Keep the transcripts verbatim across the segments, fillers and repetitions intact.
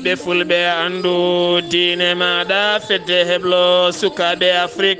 Ɓe fulɓe anndu diine maaɗa, fedde heblo sukaaɓe Afrik.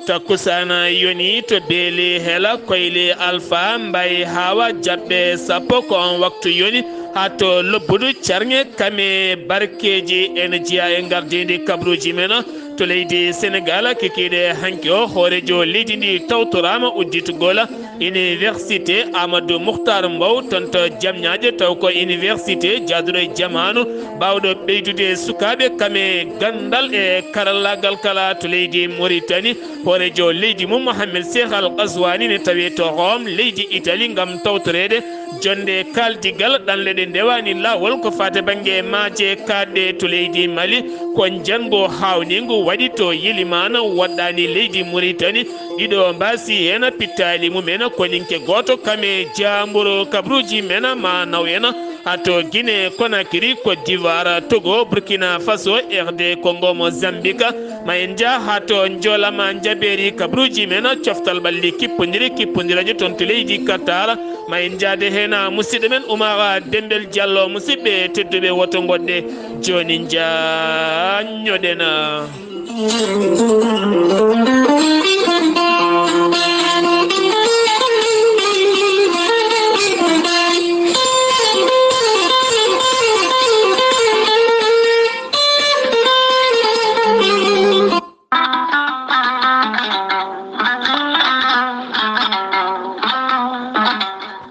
Takkusana yoni to beeli hela koyli Alfa Mbaye hawa jaɓɓe sappo, ko on waktu yoni. Haa to lobbudu carŋe kame barkeeji ene jeya e ngardiindi kabruuji men to leydi Senegal, kikiiɗe hanki o hooreejo leydi ndi tawtoraama udditugol Université Amadou Mouhtar Mbow, toon to Jamñaaje, taw ko université jaaduɗo e jamaanu, baawɗo ɓeydude sukaaɓe kame ganndal e karallaagal kala to leydi Mauritanie. Hooreejo leydi mum Mohamed Cheikh Al Ghazouani ne tawi to Rome, leydi Italie, ngam tawtoreede jonnde kaaldigal ɗanle ɗe ndewaani laawol ko faati bannge maaje kaaɗɗe to leydi Mali. Ko njanngu haawniingu waɗi to yilimaana woɗɗaani leydi Mauritanie. Ɗiɗo mbaasi heen pittaali mum en, koninke gooto kam e jaamburu kabruuji men ma naw en. Haa to Guinée Conakry, Côte d'Ivoire, Togo, Burkina Faso, R D Congo, Mozambique. Ma en njah haa to Njoolama Njabeeri, kabruuji men, coftal ɓalli kippondiri, kippondirajo toon to leydi Qatar. Ma en njahde heen musidɗo men Oumar Dembel Diallo. Musidɓe tedduɓe, woto ngoɗɗe jooni, njaññoɗen.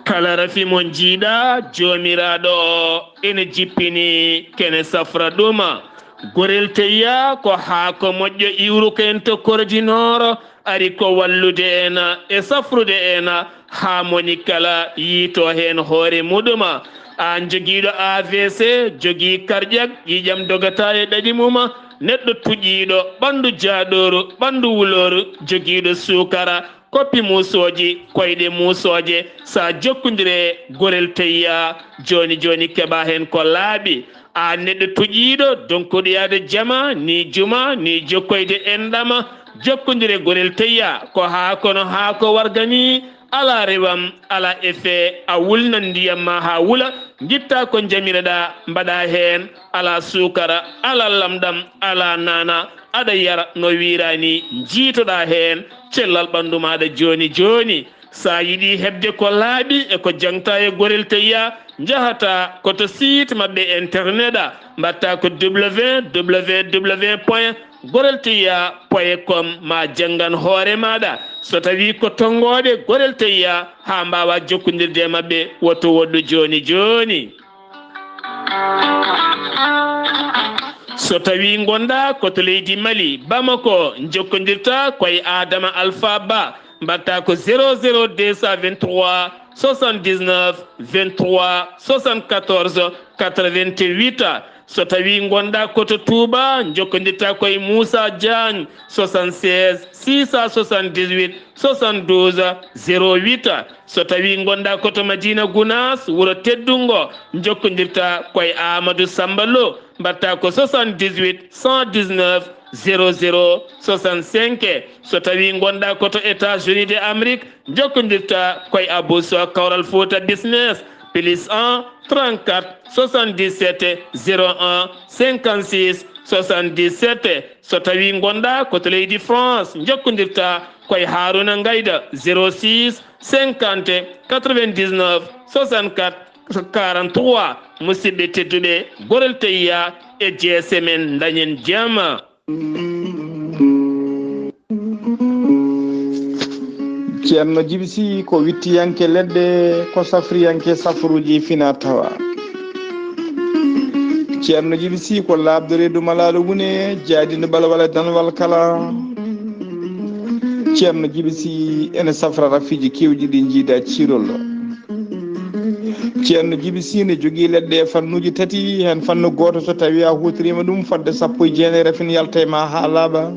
Kala rafi mo njiiɗa, Joomiraaɗo o ene jippini, kene safra ɗum. Gorel Teyya ko haako moƴƴo iwruko en to Kordi Noor, ari ko wallude en e safrude en haa moni kala yiito heen hoore muɗum. Aan jogiiɗo A V C, jogii karƴag, ƴiiƴam dogata e ɗaɗi mum, neɗɗo tuƴiiɗo, ɓanndu jaaɗooru, ɓanndu wulooru, jogiiɗo suukara, koppi muusooji, koyɗe muusooje, so a jokkondire Gorel Teyya, jooni jooni keɓa heen ko laaɓi. Aan neɗɗo tuƴiiɗo, donkuɗo yaade jama, ni juma, ni jokkoyde enɗam, jokkondire Gorel Teyya, ko haa kono haa ko warga ni, alaa rewam, alaa effet, a wulnan ndiyam ma haa wula, ngitta ko njamireɗaa, mbaɗa heen, alaa suukara, alaa lamɗam, alaa naana, aɗa yara no wiiraani, njiitoɗaa heen cellal ɓanndu maaɗa jooni jooni. So a yiɗi heɓde ko laaɓi e ko jaŋta e Gorel Teyya, njahata ko to site maɓɓe internet a, mbaɗta ko W W W point gorel teyya point com, ma janngan hoore maaɗa. So tawii ko tonngooɓe Gorel Teyya, haa mbaawa jokkondirde e maɓɓe, woto woɗɗu jooni jooni. So tawii ngonɗaa ko to leydi Mali, Bamako, njokkondirta ko e Adama Alpha Ba, mbaɗta ko zéro zéro deux cent vingt-trois soixante-dix-neuf vingt-trois soixante-quatorze quatre-vingt-huit. So tawii ngonɗaa ko to Touba, njokkondirta ko e Moussa Diagne, soixante-seize six cent soixante-dix-huit soixante-douze zéro huit. So tawii ngonɗaa ko to Madina Gounass, wuro teddungo, njokkondirta ko e Amadou Samba Lo, mbaɗta ko soixante-dix-huit cent dix-neuf zéro zéro soixante-cinq. So tawii ngonɗaa ko to États-Unis de Amérique, njokkondirta ko e Abou Sow Kawral Fouta Business, plus un trente-quatre soixante-dix-sept zéro un cinquante-six soixante-dix-sept. So tawii ngonɗaa ko to leydi France, njokkondirta ko e Harouna Ngaïda, zéro six cinquante quatre-vingt-dix-neuf soixante-quatre quarante-trois. Musidɓe tedduɓe, Gorel Teyya e G S M en, dañen jam. Ceerno Jibi Sy ko wittiyanke leɗɗe, ko safriyanke safruuji fina tawa. Ceerno Jibi Sy ko laaɓɗo reedu malaaɗo wune, jaaɗiiɗo ɓalwal e danwal kala. Ceerno Jibi Sy ene safra rafiiji keewɗi ɗi njiida ciirol. Ceerno Jibi Sy ne jogii leɗɗe e fannuuji tati, heen fannu gooto so tawii a huutoriima ɗum fodde sappo e jeenayi rafin yalta e ma haa laaɓa.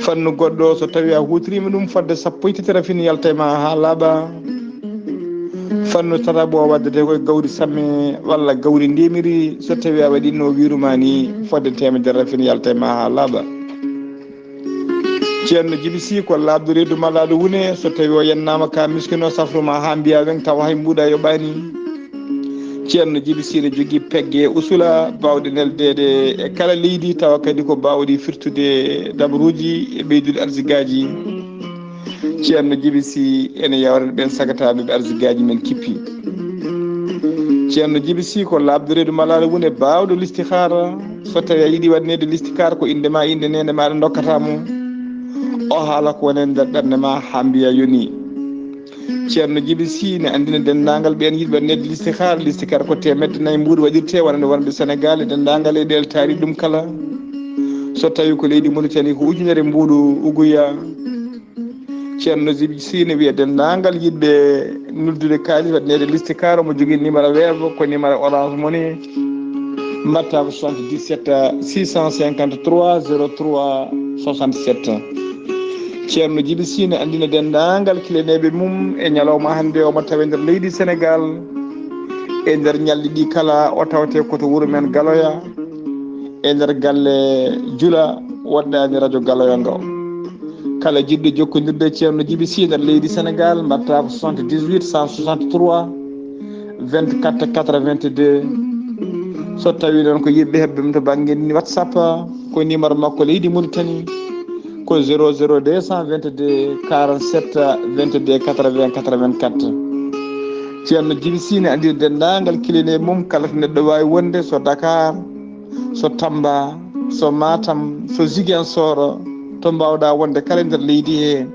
Fannu goɗɗo so tawii a huutoriima ɗum fodde sappo e tati rafin yalta e ma haa laaɓa. Fannu tataɓo o waddete ko e gawri samme walla gawri ndemiri, so tawii a waɗii no wiiru ma ni fodde teemedere rafin yalta e ma haa laaɓa. Ceerno Jibi Sy ko laaɓɗo reedu malaaɗo wune, so tawii o yennaama ka miskino safru ma haa mbiya weŋ tawa hay mbuuɗa yoɓaani. Ceerno Jibi Sine jogii pegge usula baawɗe neldeede e kala leydi, tawa kadi ko baawɗi firtude dabaruuji e ɓeydude arsigaaji. Ceerno Jibi Si ene yawren ɓeen sagataaɓe ɓe arsigaaji men kippi. Ceerno Jibi Si ko laaɓde reedu malaala wune baawɗo listixaara. So tawi a yiɗi waɗneede listixaar, ko innde ma, innde neene maɗa ndokkata mo. O haala ko woni e nder ɓernde ma haa mbiya yoni. Ceerno Jibi Si ne anndina denndaangal ɓeen yiɗɓe waɗneede listixaar. Listixaar ko teemedde nayi mbuuɗu waɗirte, wonande wonɓe Senegaal e denndaangal e ɗeel taari ɗum kala. So tawi ko leydi Mauritanie, ko ujunere mbuuɗu uguya. Ceerno Jibi Si ne wiya denndaangal yiɗɓe noddude kaalis waɗneede listixaar, omo jogii numéro Wave, ko numéro Orange Money. Mbaɗta ko soixante-dix-sept six cent cinquante-trois zéro trois soixante-sept. Ceerno Jibi Si ne anndina denndaangal kilaneeɓe mum e ñalawma hannde omo tawe nder leydi Senegaal, e nder ñalɗi ɗi kala o tawte ko to wuro men Galoya, e nder galle Jula, woɗɗaani radio Galoya ngo. Kala jiɗɗo jokkondirde e Ceerno Jibi Si nder leydi Senegaal, mbaɗta ko soixante-dix-huit cent soixante-trois vingt-quatre quatre-vingt-deux. So tawi noon ko yiɗɓe heɓde ɗum to bannge WhatsApp, ko numéro makko leydi Mauritanie, ko zéro zéro deux cent vingt-deux quarante-sept vingt-deux quatre-vingts quatre-vingt-quatre. Ceerno Jibi Si ne anndina denndaangal kilaneeɓe mum, kala to neɗɗo waawi wonde, so Dakar, so Tamba, so Matam, so Ziguinchor, to mbaawɗa wonde kala nder leydi he,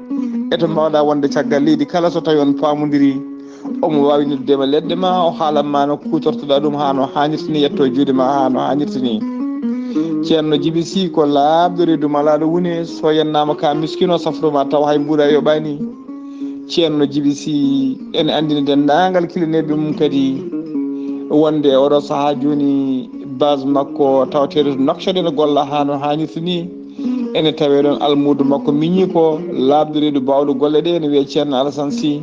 e to mbaawɗa wonde caggal leydi kala, so tawi on paamondiri, omo waawi noddude ma leɗɗe ma, o haalan ma no kuutortoɗa ɗum haa no haanirta ni, yetto e juuɗe ma haa no haanirta ni. Ceerno Jibi Si ko laaɓɗo reedu malaaɗo wune, so yennaama ka miskino safro ma taw hay mbuuɗa yoɓaani. Ceerno Jibi Si ene anndina denndaangal kilaneeɓe mum kadi wonde e oɗo sahaa jooni base makko tawateeɗo to Nouakchott ene golla haa no haanirta ni. Ene tawee ɗoon almuudo makko miñi ko laaɓɗo reedu baawɗo golle ɗe, ene wiyee Ceerno Alassane Sy.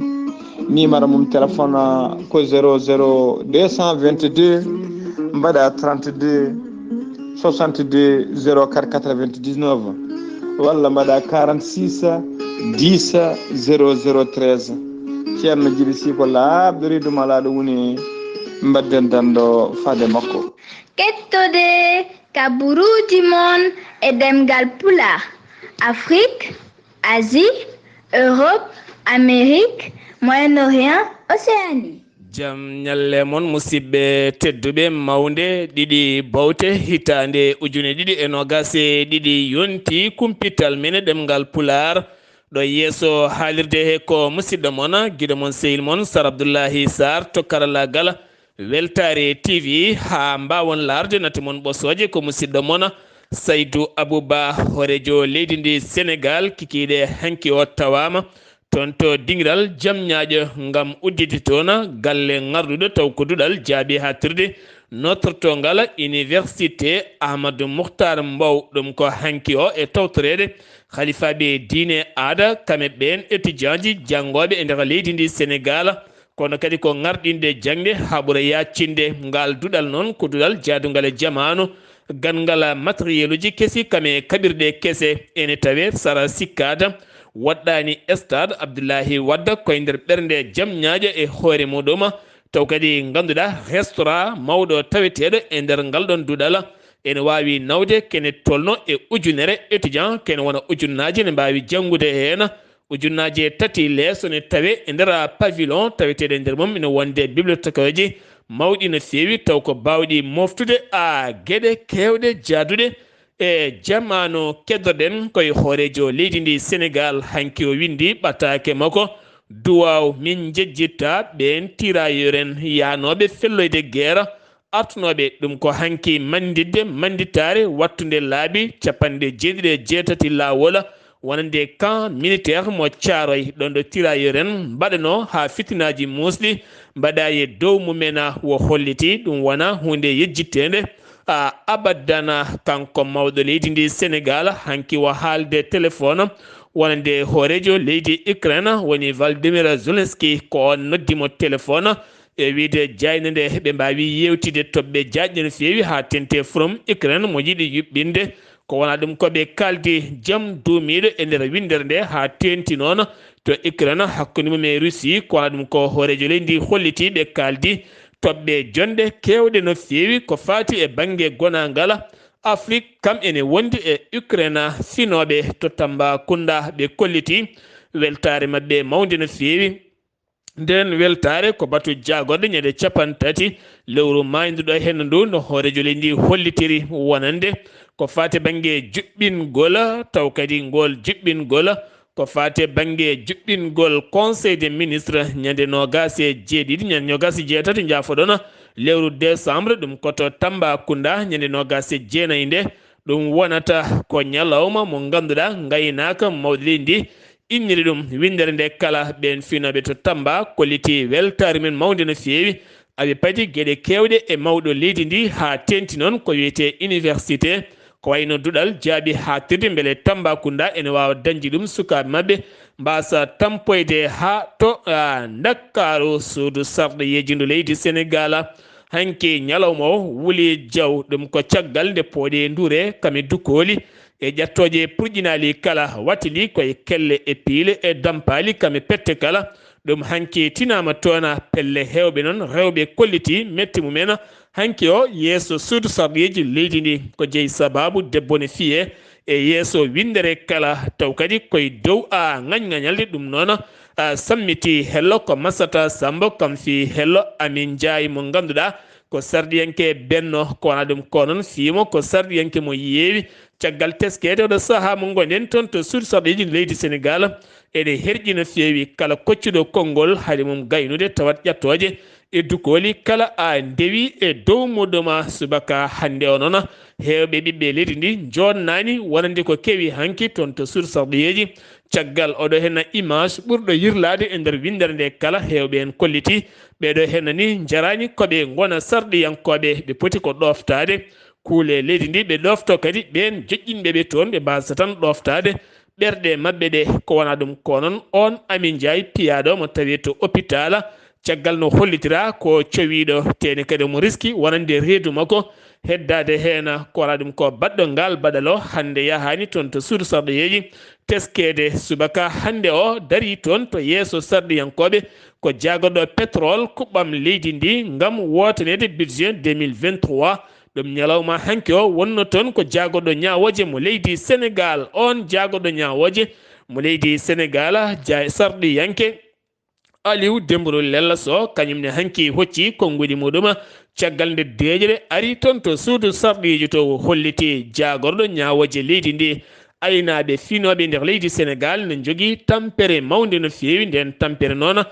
Numéro mum téléphone ko zéro zéro deux cent vingt-deux, mbaɗa trente-deux soixante-deux zéro quatre quatre-vingt-dix-neuf, walla mbaɗa quarante-six dix zéro zéro treize. Ceerno Jibi Si ko laaɓɗo reedu malaaɗo woni, mbadden danndo faade makko. Kettode kaburuuji mon e ɗemngal Pulaar, Afrique, Asie, Europe, Amérique, Moyen-Orient, Océanie. Jam ñalle mon, musidɓe tedduɓe. Mawnde ɗiɗi bawte hitaande ujune ɗiɗi e noogas e ɗiɗi yonti kumpital men e ɗemngal Pulaar. Ɗo yeeso haalirde he ko musidɗo mon, giɗo mon, sehil mon, Sar Abdullahi Sar to karallaagal Weltaare T V, haa mbaawon laarde nate mon ɓosooje. Ko musidɗo mon Saydu Abuba, hooreejo leydi ndi Senegaal, kikiiɗe hanki o tawaama toon to dingiral Jam Ñaaƴo ngam udditi toon galle ŋarɗuɗo taw ko duɗal jaaɓi haaɗtirde nootortoongal Université Ahmadou Mukhtar Mbow. Ɗum ko hanki o e tawtoreede halifaaɓe diine, aada, kame ɓeen étudiant ji janngooɓe e nder leydi ndi Senegaal, kono kadi ko ŋarɗinde jaŋde haa ɓura yaacinde. Ngal duɗal noon ko duɗal jaadungal e jamaanu, ganngal materieluji kesi kame kaɓirɗe kese. Ene tawee sara sikkaade woɗɗaani stade Abdullahi Wadda koye nder ɓernde Jam Ñaaƴo e hoore muɗum, taw kadi ngannduɗaa restaurant mawɗo taweteeɗo e nder ngal ɗoon duɗal ene waawi nawde kene tolno e ujunere étudiant, kene wona ujunnaaji ne mbaawi janngude heen. Ujunnaaji e tati leeso ne tawe e nder pavillon taweteeɗo e nder mum ina wonde bibliotekooji mawɗi no feewi, taw ko baawɗi moftude a geɗe keewɗe jaaduɗe. E jamaanu keddoɗen koye hooreejo leydi ndi Senegaal, hanki o winndi ɓataake makko, duwaaw min njejjitta ɓeen tirailleurs en yahnooɓe felloyde geera artunooɓe. Ɗum ko hanki mannditde mannditaare wattunde laabi capanɗe jeeɗiɗi e jeetati laawol, wonande camp militaire mo Caaroy, ɗoon ɗo tirailleurs en mbaɗanoo haa fitinaaji muusɗi mbaɗaa e dow mumen. O holliti ɗum wona huunde yejjitteende a abadan. Kanko mawɗo leydi ndi Senegaal, hanki o haalde téléphone wonande hooreejo leydi Ukraine woni Volodymyr Zelensky, ko oon noddi mo téléphone e wiyde jaaynde nde ɓe mbaawi yeewtide toɓɓe jaajɗe no feewi haa teeŋti e from Ukraine mo yiɗi yuɓɓinde. Ko wona ɗum ko ɓe kaaldi jam duumiiɗo e nder winndere nde haa teeŋti noon to Ukraine hakkunde mum e Russie. Ko wona ɗum ko hooreejo leydi ndi holliti ɓe kaaldi toɓɓe jonɗe keewɗe no feewi ko faati e bannge gonaangal Afrik, kam ene wondi e Ukraine finooɓe to Tambacounda. Ɓe kolliti weltaare maɓɓe mawnde no feewi. Nden weltaare ko batu jaagorɗe ñande capanɗe tati lewru maayduɗo henna ndu, no hooreejo leydi ndi hollitiri wonande ko faati bannge juɓɓingol, taw kadi ngol juɓɓingol ko faati bannge juɓɓingol Conseil des ministres ñande noogaas e jeeɗiɗi, ñande noogaas e jeetati, njaafoɗon, lewru décembre, ɗum ko to Tambacounda ñande noogaas e jeenayi nde. Ɗum wonata ko ñalawma mo ngannduɗaa ngaynaaka mawɗo leydi ndi inniri ɗum winndere nde kala. Ɓeen finooɓe to Tamba kolliti weltaare mum mawnde no feewi. Aɓe padi geɗe keewɗe e mawɗo leydi ndi, haa teeŋti noon ko wiyetee université, ko wayno duɗal jaaɓi haaɗtirde mbele Tambacounda ene waawa dañde ɗum, sukaaɓe maɓɓe mbaasa tampoyde haa to, a, Ndakaaru, suudu sarɗiyeeji ndu leydi Senegaal. Hanki ñalawma o, Wuli Jaw, ɗum ko caggal nde pooɗe ndure kame dukooli e ƴattooje purƴinaali kala, wattidi ko e kelle e piile e dampaali kame pette kala. Ɗum hanki tinaama toon, pelle heewɓe noon, rewɓe kolliti metti mumen. Hanki o, yeeso suudu sarɗiyeeji leydi ndi, ko jeyi sabaabu debbo ne fiye e yeeso winndere kala, taw kadi koye dow, a, ŋañŋañalde. Ɗum noon, a, sammiti hello ko Masata Sambo, kam fii hello Amin Njaay mo ngannduɗaa ko sarɗiyanke Benno, ko wona ɗum ko noon fii mo ko sarɗiyanke mo yeewi. Caggal teskeede oɗo sahaa mo ngonɗen toon to suudu sarɗiyeeji leydi Senegaal, eɗe herƴi no feewi kala koccuɗo konngol haade mum gaynude, tawat ƴattooje e dukooli kala a ndewi e dow muɗum. Subaka hannde o noon, heewɓe ɓiɓɓe leydi ndi njoɗnaani wonande ko kewi hanki toon to suudu sarɗiyeeji. Caggal oɗo henna image ɓurɗo yirlaade e nder winndere nde kala, heewɓe en kolliti ɓeɗo henna ni njaraani ko ɓe ngona sarɗiyankooɓe, ɓe poti ko ɗooftaade kuule leydi ndi, ɓe ɗoofto kadi ɓeen joƴƴinɓe ɓe toon, ɓe mbaasa tan ɗooftaade ɓerɗe maɓɓe ɗe. Ko wona ɗum ko noon, oon Amin Njaay piyaaɗo mo tawi to opitaal, caggal no hollitira ko cowiiɗo, teeni kadi mo riski wonande reedu makko heddaade heen. Ko wona ɗum ko baɗɗo ngaal baɗal o hannde yahaani toon to suudu sarɗiyeeji teskeede. Subaka hannde o darii toon to yeeso sarɗiyankooɓe, ko jaagorɗo pétrole kuɓɓam leydi ndi ngam wootaneede budget deux mille vingt-trois. Ɗum ñalawma hanki o wonno toon ko jaagorɗo ñaawooje mo leydi Senegaal. Oon jaagorɗo ñaawooje mo leydi Senegaal, ja-, sarɗiyanke Aliou Dembourou Lella Sow, kañum ne hanki hocci konnguɗi muɗum caggal nde deeƴre ari toon to suudu sarɗiiji to, o holliti jaagorɗo ñaawooje leydi ndi. Aynaaɓe finooɓe nder leydi Senegaal ne njogii tampere mawnde no feewi. Nden tampere noon,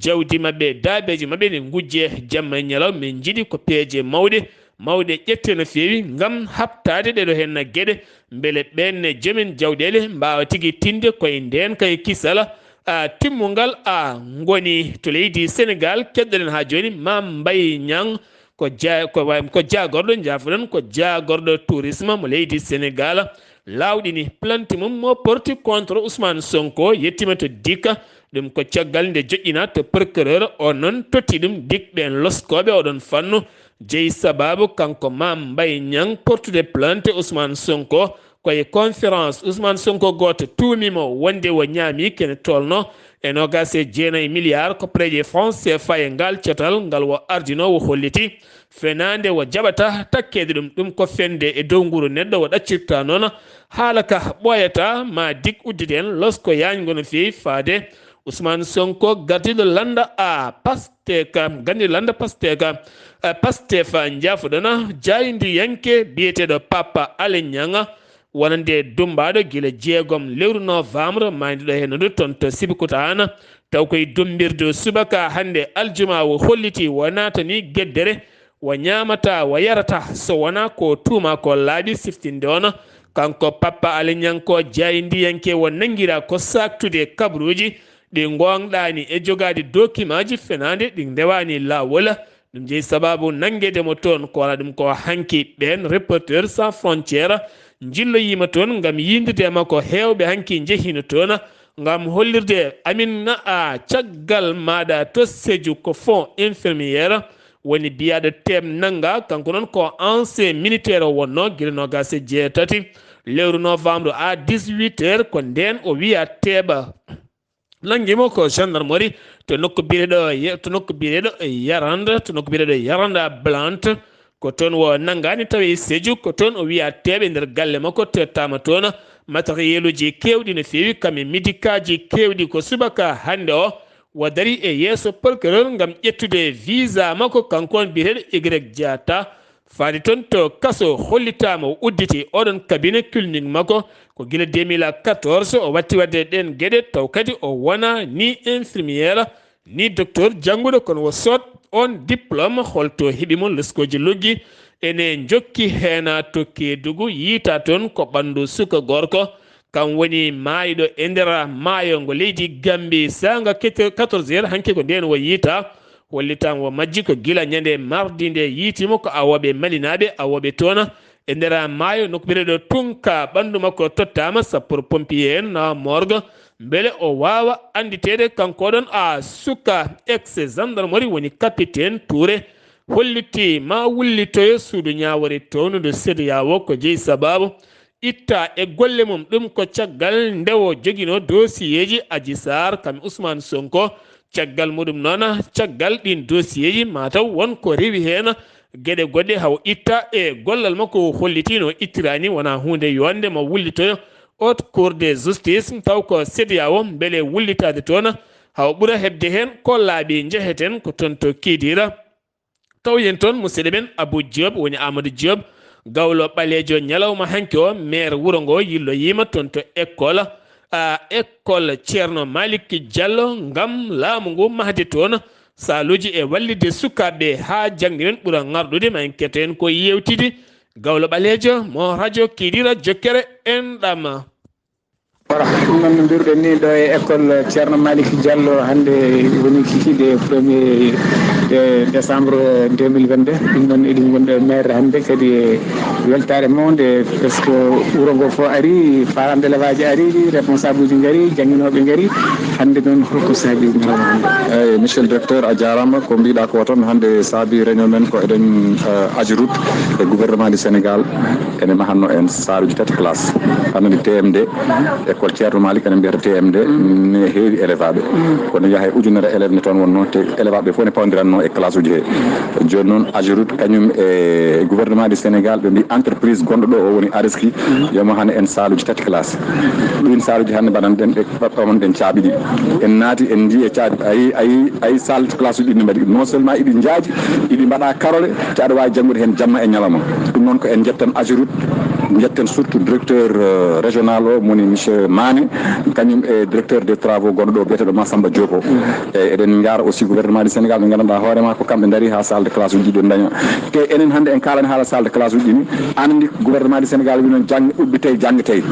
jawdi maɓɓe, daabeeji maɓɓe ne ngujje jamma e ñalawma. Min njiɗi ko peeje mawɗe, mawɗe ƴette no feewi ngam haɓtaade ɗeɗo henna geɗe, mbele ɓeenne jomen jawɗeele mbaawa tigi tinde koye ndeenka e kisal, a, timmungal, a, ngoni to leydi Senegaal. Keɗɗoɗen haa jooni Mame Mbaye Niang, ko ja-, ko wa-, ko jaagorɗo, njaafoɗon, ko jaagorɗo tourisme mo leydi Senegaal, laawɗini plainte mum mo porti contre Ousmane Sonko, yettima to dikka. Ɗum ko caggal nde joƴƴina to procureur, o noon totti ɗum dikɓe en loskooɓe oɗon fannu. Jeyi sababu kanko Mame Mbaye Niang portude plainte Ousmane Sonko, ko e conférence Ousmane Sonko gooto tuumi mo wonde o ñaami kene tolno e noogaas e jeenayi milliard koppareeje franc C F A e ngal catal ngal o ardino, o holliti fenaande o jaɓata takkeede ɗum. Ɗum ko fende e dow nguru neɗɗo o ɗaccirta noon. Haala ka ɓooyata, ma dik udditen losko yaañgo no feewi faade Ousmane Sonko, gardiiɗo lannda a Pastef, gardiiɗo lannda Pastef, a, Pastef, njaafoɗon, jaayndiyanke biyeteeɗo Papa Alé Niang, wonande dummbaaɗo gila jeegom lewru novembre, maayduɗo heen ndu toon to Sébikotane. Taw koye dummbirdu subaka hannde aljuma o holliti o naatani geddere, o ñaamata, o yarata, so wonaa ko tuuma ko laaɓi siftinde on. Kanko Papa Alé Niang ko jaayndiyanke, o nanngiraa ko saaktude kabaruuji ɗi ngoongɗaani e jogaade dokimaaji fenaande ɗi ndewaani laawol. Ɗum jeyi sababu nanngeede mo toon, ko wona ɗum ko hanki ɓeen Reporters sans frontières njilloyii mo toon ngam yiyndude e makko. Heewɓe hanki njehiino toon ngam hollirde amin na a caggal maaɗa to Sédhiou ko fonds infirmière woni biyaaɗo Teem Nannga, kanko noon ko ancien militaire o wonnoo gila noogaas e jeetati lewru novembre à dix-huit heures, ko ndeen o wiya teeɓa. Nanngi mo ko gendarmerie to nokku biyeteeɗo Ye-, to nokku biyeteeɗo Yaranda, to nokku biyeteeɗo Yaranda Blanche. Ko toon o nanngaani tawi Sédhiou, ko toon o wiyateeɓe nder galle makko, tettaama toon. Matériel uji keewɗi no feewi, kam e médicats ji keewɗi. Ko subaka hannde o, o darii e yeeso procureur ngam ƴettude visa makko, kanko on biyeteeɗo Y Diatta. Faade toon to kaso, hollitaama o udditi oɗon cabinet clinique makko ko gila deux mille quatorze, o watti waɗde ɗeen geɗe, taw kadi o wona ni infirmière, ni docteur jannguɗo, kono o sood on diplôme, holto heɓi mo? Leskooji luggi ene njokki heen to Kédougou, yiytaa toon ko ɓanndu suka gorko. Kam woni maayɗo e nder maayo ngo leydi Gambie, saanga quatorze heures, hanki ko ndeen o yiytaa. Hollitaama o majji ko gila ñande mardi nde yiyti mo, ko awooɓe malinaaɓe, awooɓe toon e nder maayo, nokku biyeteeɗo Tunka. Ɓanndu makko tottaama sapeur pompier en, nawa morgue, mbele o waawa annditeede. Kanko ɗon a suka ex gendarmerie woni capitaine Touré, holliti ma wullitoyo suudu ñaawore townundu C E D E A O ko jeyi sabaabu itta e golle mum. Ɗum ko caggal nde o joginoo dossier ji Adji Sarr kam Ousmane Sonko. Caggal muɗum noon, caggal ɗiin dossier ji, mataw won ko rewi heen geɗe goɗɗe, haw itta e gollal makko. O holliti no ittiraani, wona huunde yonde mo wullitoyo Haute Cour de Justice, taw ko C E D E A O, mbele wullitaade toon, haw ɓura heɓde heen ko laaɓi. Njeheten ko toon to Kidira. Taw yen toon, musidɗo men Abou Diop, woni Amadou Diop, gawlo ɓaleejo ñalawma hanki o, maire wuro ngo, yilloyiima toon to école, a, école Ceerno Malick Diallo, ngam laamu ngu mahde toon saaluuji e wallitde sukaaɓe haa jannge men ɓura ŋarɗude. Ma en ketto en ko yeewtidi gawlo ɓaleejo mo radio Kidira, jokkere enɗam. Voilà, ɗum noon no mbiruɗen ni, ɗo e école Ceerno Malick Diallo, hannde woni kikiiɗe premier de décembre deux mille vingt-deux. Ɗum noon eɗen ngonɗo e maire hannde kadi e weltaare mawnde, parce que wuro ngo fof ari, parents d'élève aji ari, responsable uji ngari, jannginooɓe ngari. Hannde noon holko saabi ñalawma hannde? Eyyi, monsieur le directeur, a jaaraama. Ko mbiɗa ko tan, hannde saabi réunion men ko eɗen, eh, AGEROUTE e gouvernement du Sénégal ene mahanno en saaluuji tati classe. Hannde T M D, école Ceerno Malick, enen mbiyata T M D, ne heewi élève aɓe. Kono yaha e ujunere élève ne toon wonnoo, te élève aɓe fof ne pawndiranno e classe uji he. Jooni noon, AGEROUTE kañum e gouvernement du Sénégal, ɓe mbi entreprise gonɗo ɗo o woni Areski, yomo hannde en saaluuji tati classe. Ɗin saaluuji hannde mbaɗan ɗen, ɓe ɓaɗɗo mon ɗen caabi ɗi. En naati, en ndi e caabi, ayi, ayi, ayi salle classe uji ɗi mbaɗi. Non seulement iɗi njaaji, iɗi mbaɗa karole, te aɗa waawi janngude heen jamma e ñalawma. Ɗum noon ko en njettan AGEROUTE, njetten surtout directeur, euh, régional o, moni monsieur Mané, kañum e directeur des travaux gonɗo ɗo biyeteeɗo Massamba Diop o. E, eɗen njaara aussi gouvernement du Sénégal, ɓe nganndanɗaa hoore ma ko kamɓe ndaari haa salle de classe uji ɗi daña. Te enen hannde en kaalani haala salle de classe uji ɗi ni, an anndi gouvernement du Sénégal wino jang ubbitey, jangtey.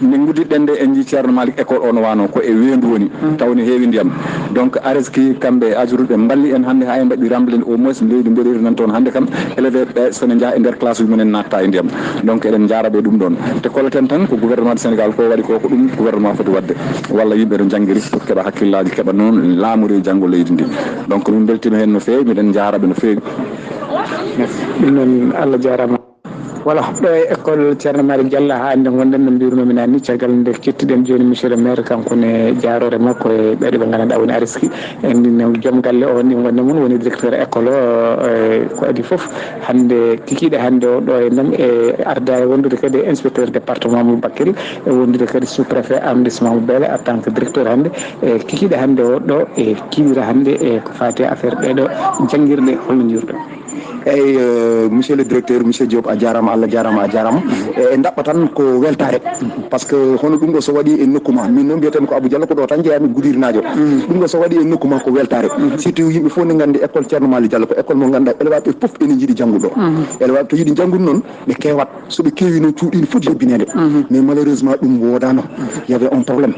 Min nguddiɗen nde en njii Ceerno Malick école o no waano ko e weendu woni, taw ne heewi ndiyam. Donc, Areski kamɓe e AGEROUTE ɓe mballi en hannde haa en mbaɗi remblayde au moins leydi mbeɗeeri nan toon hannde kam, élève ɓe so ne njaha e nder classe uji mumen natta e ndiyam. Donc, eɗen njaara ɓe ɗum ɗon. Te kolleten tan ko gouvernement du Sénégal ko waɗi ko, ko ɗum gouvernement foti waɗde. Walla yimɓe no janngiri pour keɓa hakkillaaji, keɓa noon laamu rewi janngo leydi ndi. Donc, min mbeltima heen no feewi, miɗen njaara ɓe no feewi. Merci. Ɗum noon, Allah jaaraama. Voilà, ɗo e école Ceerno Malick Diallo, haa nde ngonɗen no mbirunomi naan ni, caggal nde kettuɗen jooni monsieur le maire, kanko ne jaaroore makko e ɓeɗo ɓe nganndanɗaa woni Areski. En ɗin joom galle o ni wonde mum woni directeur école o, e ko adi fof. Hannde kikiiɗe hannde o ɗo e ndem e arda e wondude kadi e inspecteur département mo Bakel, e wondude kadi sous-préfet arrondissement mo Beele en tant que directeur hannde, e kikiiɗe hannde o ɗo e kiwira hannde e ko faati e affaire ɗeɗo janngirɗe, holno njurɗo? Eyyi, euh, monsieur le directeur, monsieur Diop, a jaaraama, Allah jaaraama, a jaaraama. E, e ndaɓɓa tan ko weltaare. Parce que hono ɗum ɗo so waɗi e nokku ma, min noon mbiyeten ko Abou Diallo, ko ɗo tan jeeyami, Gudirinaajo. Ɗum ɗo so waɗi e nokku ma ko weltaare. Surtout yimɓe fof ne nganndi école Ceerno Malick Diallo ko école mo ngannduɗaa élève ɓe fof ene njiɗi janngude ɗo. Élève to yiɗi janngude noon, ɓe keewat. So ɓe keewi noon, cuuɗi ne foti hebbineede. Mais malheureusement, ɗum woodaano. Il y avait un problème.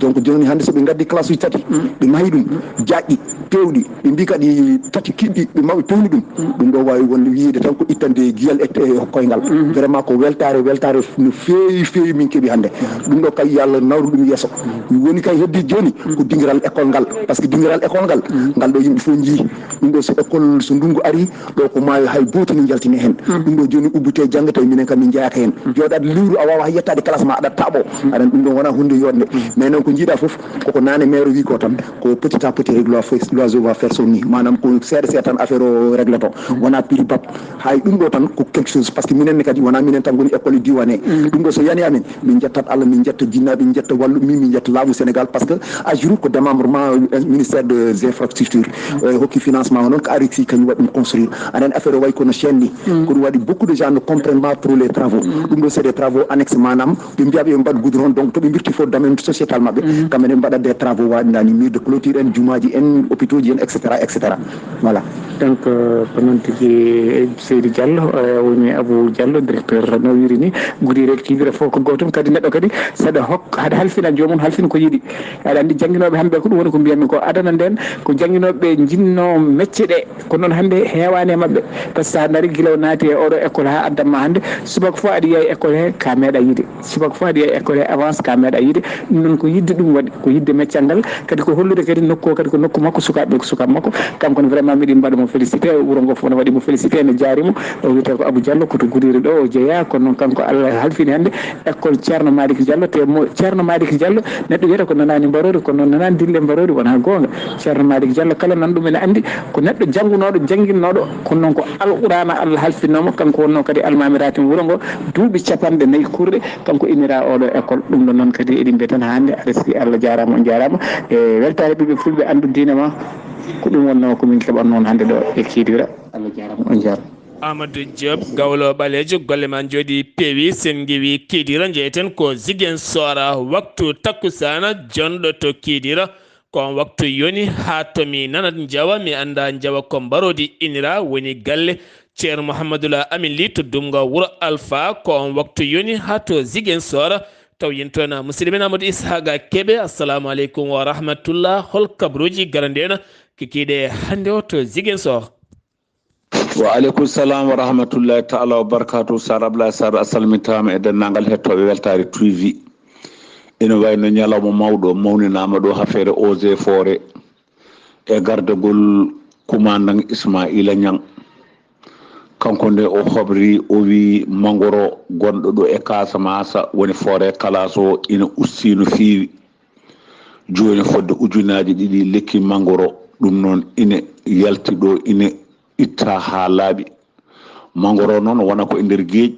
Donc jooni hannde so ɓe ngaddi classe uji tati, ɓe maayi ɗum, jaaƴɗi. pewɗi, ɓe mbi kadi tati kiɗɗi ɓe maɓe pewni ɗum. Ɗum ɗo wawi wonde wiyede tan ko ittande giyal e e koyngal. Vraiment ko weltare weltare no feewi feewi min keeɓi hannde. Ɗum ɗo kay yo Allah nawru ɗum yeeso. Woni kay heddi joni ko dingiral école ngal, parce que dingiral école ngal ngal ɗo yimɓe fof njii. Ɗum ɗo so école so ndungu ari ɗo ko maayo hay goto ne jaltine hen. Ɗum ɗo joni ubbite jangga tawi minen kam min jeyaka hen. Jooɗaade lewru a wawa hay yettade classe ma aɗa taɓo. Aɗan ɗum ɗo wona hunde yodde. Mais noon ko jiiɗa fof koko nane maire wi ko tan ko petit à petit rek l'oiseau va faire son nid, manam ko seeɗa seeɗa tan affaire o régloto. Wona prix bab. Hay ɗum ɗo tan ko quelque chose, parce que minen ne kadi wona minen tan goni école diwane. Ɗum ɗo so yani amen, min jettat Allah, min jetta jinnaɓe, min jetta walluɓe min, min jetta laamu Sénégal, parce que AGEROUTE ko démembrement ministère des infrastructures. Hokki financement o noon ko ARICI kañum waɗi ɗum construire. Aɗa andi affaire o wayi kono chaîne ni, ko ɗum waɗi beaucoup de gens ne comprennent pas trop les travaux. Ɗum ɗo c'est des travaux annexes, manam ɓe mbiya ɓe mbaɗa goudron, donc to ɓe mbirti fof domaine sociétal maɓɓe, kamɓe ne mbaɗa des travaux waɗi ndani mur de clôture en, jumaji en, hôpitaux ji en, et cetera, et cetera. Voilà. Donc ko noon tigi, Seydi Diallo, woni Abou Diallo, directeur no wiri ni. Gudire kibira fof ko gotum, kadi neɗɗo kadi saɗa hok haɗa halfina jomum halfin ko yiɗi. Aɗa andi jangguinoɓe hande ko ɗum woni ko mbiyatmi ko adana nden, ko jangguinoɓe jinno mecce ɗe. Ko noon hannde heewaani e maɓɓe, par ce que so a ndarii gila o naati e oɗo école haa addan ma hannde, subaka fof aɗa yiya e école he ka meeɗa yiide, subaka fof aɗa yiya e école he avance ka meeɗa yiide. Ɗum noon ko yiɗde ɗum waɗi, ko yiɗde meccal ngal, kadi ko hollude kadi nokku o kadi ko nokku makko, sukaaɓe ɓe ko sukaaɓe makko. Kanko ne vraiment miɗen mbaɗa mo félicité, wuro ngo fof ne waɗi mo félicité, ne jaari mo. O wiyetee ko Abou Diallo, ko to Goudiry ɗo o jeyaa, kono noon kanko Allah halfini hannde école Ceerno Malick Diallo, te mo Ceerno Malick Diallo neɗɗo wiyata ko nanaani mbaroodi, kono noon nanaani dille mbaroodi, wonaa goonga. Ceerno Malick Diallo kala nan ɗum ene anndi ko neɗɗo janngunooɗo, jannginnooɗo, kono noon ko Alqur'aana Allah halfinnooma, kanko wonnoo kadi almaami raatin wuro ngo duuɓi capanɗe nayi kurɗe, kanko innira oɗo école. Ɗum ɗo noon kadi eɗen mbiya tan haa hannde aɗa sikki Allah jaaraama, on jaaraama. E weltaare ɓiɓɓe fulɓe anndu diine ma, ko ɗum wonnoo ko min keɓannoo hannde ɗo e Kidira. Allah jaaraama, on jaaraama. Amadou Diop, Gawlo Ɓaleejo, golle ma njooɗi peewi. Sen ngewi Kidira, njeyten ko Ziguinchor, waktu takkusana jonɗo to Kidira. Ko on waktu yoni haa to mi nanat njawa, mi annda njawa ko mbaroodi inira, woni galle Ceerno Mouhamadoul Amin Ly to Dumga Wuro Alfa. Ko on waktu yoni haa to Ziguinchor. Taw yen toon musidɗo men Amadou Ishaqa Kebe. Assalamu aleykum wa rahmatullah. Hol kabaruuji garandeena kikiiɗe hannde o to Ziguinchor? Wa aleykum salam wa rahmatullahi taala wa barakatuh. Sar Ablaye Sar, a salmitaama e denndaangal hettooɓe Weltaare T V. Ina wayno ñalawma mawɗo mawninaama ɗo, affaire eaux et forêt e gardagol kumandan Ismaila Niang. Kanko nde o hobri, o wi mangoro gonɗo ɗo e Casamance, woni forêt kalaas o, ina usti no feewi. Jooni fodde ujunnaaji ɗiɗi lekki mangoro, ɗum noon ina yalti ɗo, ina itta haa laaɓi. Mangoro noon wona ko e nder geeƴi,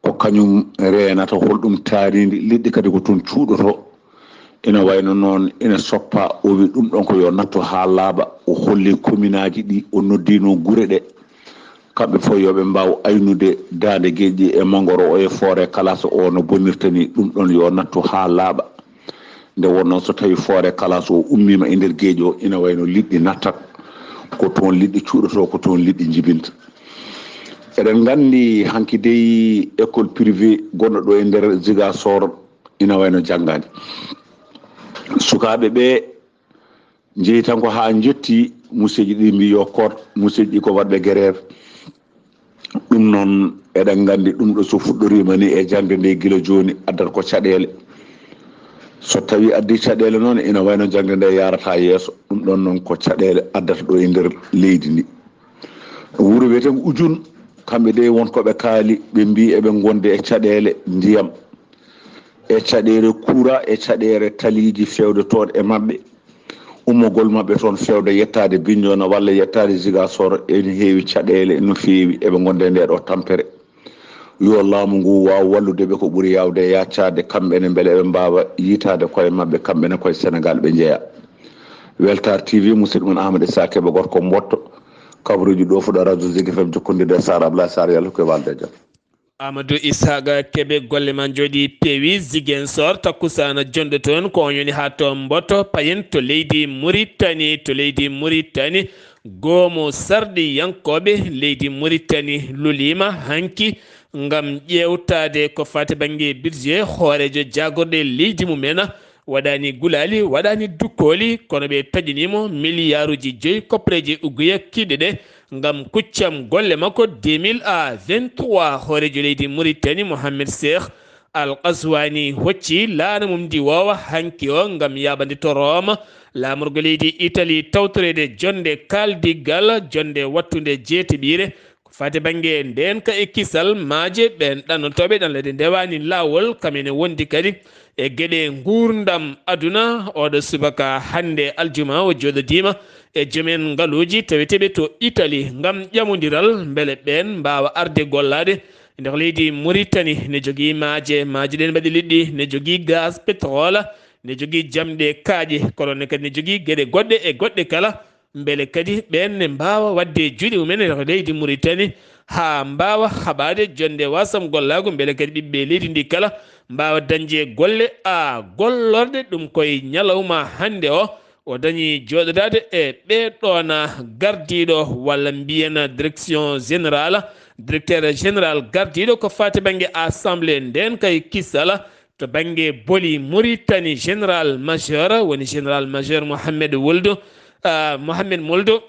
ko kañum reenata, holɗum taariindi, liɗɗi kadi ko toon cuuɗoto. Ina wayno noon ina soppa, o wi ɗum ɗon ko yo nattu haa laaɓa. O holli kominaaji ɗi, o noddino gure ɗe, kamɓe fof yo ɓe mbaaw aynude daande geeƴi e mangoro o e forêt kalaas o no bonirta ni. Ɗum ɗon yo nattu haa laaɓa. Nde wonnoo so tawi forêt kalaas o ummiima e nder geeƴi o, ina wayno liɗɗi nattat, ko toon liɗɗi cuuɗoto, ko toon liɗɗi njibinta. Eɗen nganndi hanki dey école privé gonɗo ɗo e nder Ziguinchor ina wayno janngaani. Sukaaɓe ɓe njehi tan ko haa njotti, museeji ɗi mbi yo koot, museeji ɗi ko waɗɓe grève. Ɗum noon eɗen nganndi ɗum ɗo so fuɗɗoriima ni e jaŋde nde gila jooni addata ko caɗeele. So tawi addi caɗeele noon ina wayno jaŋde nde yarata yeeso. Ɗum ɗon noon ko caɗeele addata ɗo e nder leydi ndi. Wuro wiyetee ko Ujun, kamɓe de won ko ɓe kaali, ɓe mbi eɓe ngondi e caɗeele ndiyam, e caɗeele kura, e caɗeele taliiji fewde toon e maɓɓe. Ummogol maɓɓe toon fewde yettaade Bignona walla yettaade Ziguinchor ene heewi caɗeele no feewi, eɓe ngondi e nde ɗo tampere. Yo laamu ngu waaw wallude ɓe ko ɓuri yaawde e yaccaade, kamɓe ne mbele eɓe mbaawa yiytaade koye maɓɓe, kamɓe ne koye Senegaal ɓe njeya. Weltaare T V, musidɗo mon Amadou Issa Kebe, gorko Mboɗto, kabaruuji ɗo fuɗa radio Zik F M, jokkondirde e Sar Ablaye Sar, yalla ko e walde e jam. Amadou Ishaqa Kebe, golle ma njooɗi peewi. Ziguinchor, takkusaana jonɗo toon, ko on yoni haa to Mboto, payen to leydi Muritani, to leydi Muritani. Goomu sarɗiyankooɓe leydi Muritani luliima hanki ngam ƴeewtaade ko faati bannge budget. Hooreejo jaagorɗe leydi mumen, waɗaani gulaali, waɗaani dukkooli, kono ɓe taƴini mo miliyaaruuji joyi koppareeji uguya kiiɗe ɗe ngam kuccam golle makko deux mille vingt-trois. Hooreejo leydi Mauritanie, Mohamed Cheikh Al Qazouani, hocci laana mum ndi woowa hanki o ngam yaaɓande to Rome, laamorgo leydi Italie, tawtoreede jonnde kaaldigal, jonnde wattunde jeeteɓiire. Ko faati bannge ndeenka e kisal maaje, ɓeen ɗannotooɓe ɗanle ɗe ndewaani laawol, kam ene wondi kadi e geɗe nguurndam aduna. Oɗo subaka hannde aljuma o jooɗodiima e joomen ngaluuji taweteeɓe to Italie ngam ƴamondiral, mbele ɓeen mbaawa arde gollaade nder leydi Mauritanie. Ne jogii maaje, maaje ɗeen mbaɗi liɗɗi, ne jogii gaz, pétrole, ne jogii jamɗe kaaƴe, kono ne kadi ne jogii geɗe goɗɗe e goɗɗe kala. Mbele kadi ɓeen ne mbaawa waɗde juuɗe mumen e leydi Mauritanie, haa mbaawa haɓaade jonnde wasam gollaagu, mbele kadi ɓiɓɓe leydi ndi kala mbaawa dañde golle a gollorɗe. Ɗum koye ñalawma hannde o, o dañi jooɗodaade e ɓee ɗoona gardiiɗo, walla mbiyen direction générale, directeur général gardiiɗo ko faati bannge assemblée ndeenka e kisal, to bannge boli Mauritanie, général major, woni général major Mohamed Woldo, ah, Mohamed Moldo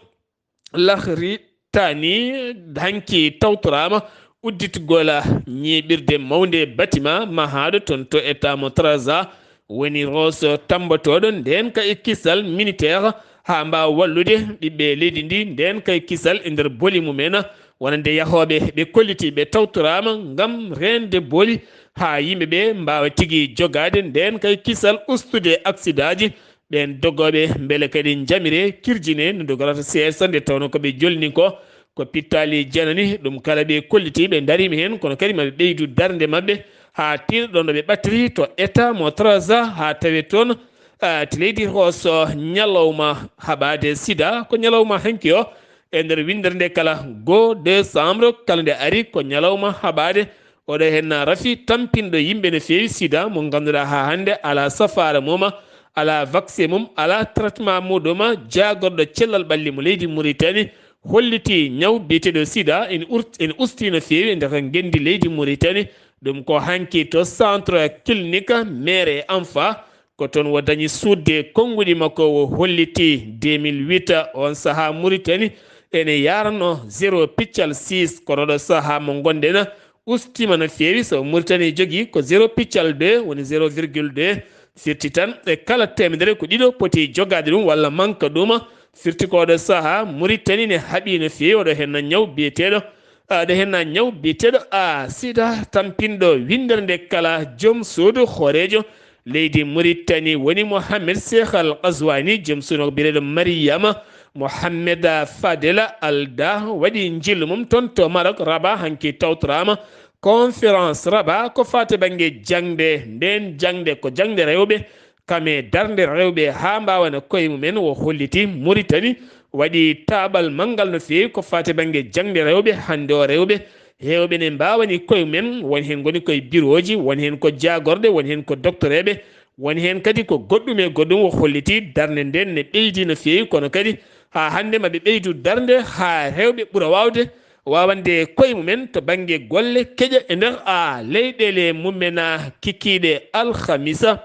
Lahri Tani, hanki tawtoraama udditgol ñiiɓirde mawnde bâtiment mahaaɗo toon to État mo Trarza, woni Rosso tammbotooɗo ndeenka e kisal militaire, haa mbaawa wallude ɓiɓɓe leydi ndi ndeenka e kisal e nder boli mumen, wonande yahooɓe ɓe kolliti ɓe tawtoraama ngam reende boli haa yimɓe ɓe mbaawa tigi jogaade ndeenka e kisal, ustude aksidaaji, ɓeen dogooɓe mbele kadi njamire kirjine no dogorata seesa nde tawno ko ɓe jolni ko, ko pittaali janani. Ɗum kala ɓe kolliti ɓe ndariima heen, kono kadi maɓe ɓeydu darnde maɓɓe haa tiiɗa ɗoon ɗo ɓe ɓattiri to État mo Trarza haa tawe toon, ah, to leydi Rosso ñalawma haɓaade sida. Ko ñalawma hanki o e nder winndere nde kala, goo décembre kala nde ari ko ñalawma haɓaade. Oɗo heen rafi tampinɗo yimɓe no feewi sida, mo ngannduɗaa haa hannde alaa safaara mum, alaa vaccin mum, alaa traitement muɗum, jaagorɗo cellal ɓalli mo leydi Mauritanie, holliti ñaw biyeteeɗo sida ene ur-, ene usti no feewi e nder ngenndi leydi Mauritanie. Ɗum ko hanki to centre clinique mère et enfant, ko toon o dañi suuɗde konnguɗi makko, o holliti deux mille huit, oon sahaa Mauritanie ene yaarno zéro piccal six, kono ɗo sahaa mo ngonɗen ustiima no feewi. So Mauritanie jogii ko zéro piccal deux, woni zéro virgule deux, firti tan e kala teemedere ko ɗiɗo poti jogaade ɗum walla manka ɗum. Firti ko oɗo sahaa Mauritanie ne haɓi no feewi, oɗo heen ñaw biyeteeɗo, aɗa heen ñaw biyeteeɗo a sida, tampinɗo winndere nde kala joom suudu hooreejo leydi Mauritanie woni Mohamed Cheikh Al Qazouani, joom suudu makko biyeteeɗo Mariama Mohamed Fadel Alda, waɗi njillu mum toon to Maroc, Rabat, hanki tawtoraama conférence Rabat ko faati bannge jaŋde. Ndeen jaŋde ko jaŋde rewɓe, kam e darnde rewɓe haa mbaawana koye mumen. O holliti Mauritanie waɗi taaɓal manngal no feewi ko faati bannge jaŋde rewɓe. Hannde o rewɓe heewɓe ne mbaawani koye mumen, won heen ngoni koye birooji, won heen ko jaagorɗe, won heen ko doktoreeɓe, won heen kadi ko goɗɗum e goɗɗum. O holliti darnde nden ne ɓeydi no feewi, kono kadi haa hannde maɓe ɓeydu darnde haa rewɓe ɓura waawde waawande koye mumen to bannge golle keƴa e nder a leyɗeele mumen. Kikiiɗe alhamisa,